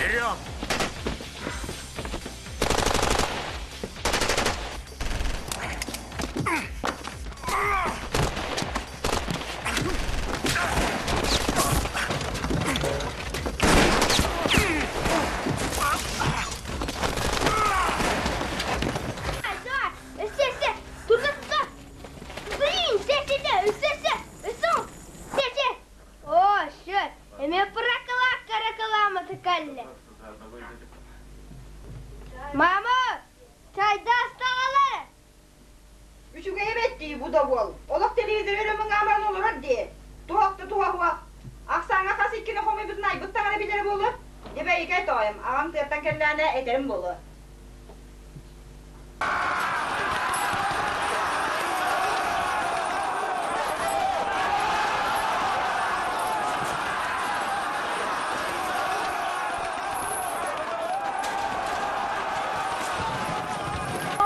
Берем! Мама, чайда астаҕалар. Үчүгэй эбит дии бу да буол. Олох телевизор өрө мыҥааман олорор дии. Туох да туһа суох. Ахсааҥҥа хас иккини хомуйбутун айбыт таҥара билэрэ буолуо. Дьэ бэйикэй тоойум, аҕам тыаттан кэллэҕинэ этэрим буолуо.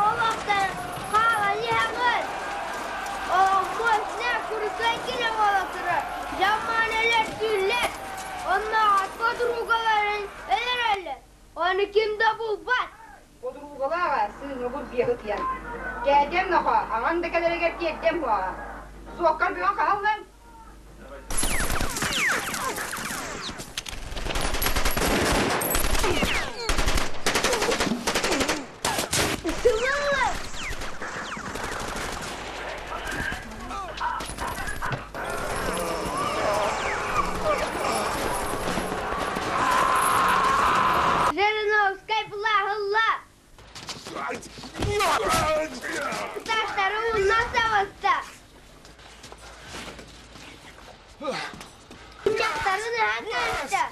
Олохтор хаалан иһэҕин. Оҕоммуосна курусай килэ буола турар. Дьаммаан өлөрдүүллэр. Оннооҕор подругаларын өлөрөллөр. Ону ким да булбат. Подругалааҕа сыыҥа бурбиаһы ытыйан. Кээтэм нохо, аҕаҥ да кэлэригэр тиэрдэм буоҕа. Суоккар бүгүн хаһаллан? Сылыллар! Жириновскай былааһылла! Таштары уна сабыста! Дьахтарын ыһан көрүстэ.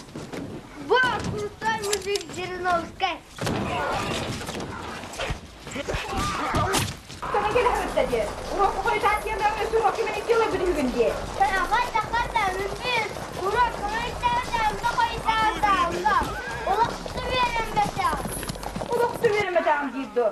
Бу крутой мужик Жириновскай. Саҥа кэлэ сырытта диэ. Уруокка хойутаан тиэмэҕин өссө уруокка мин икки ыларбыт үһүгүн диэ. Хата хата үппүт. Уруок хойутаан хойутаан таалла. Олохту үөрэммэтэх. Олохту үөрэммэтэҕим диир дуо?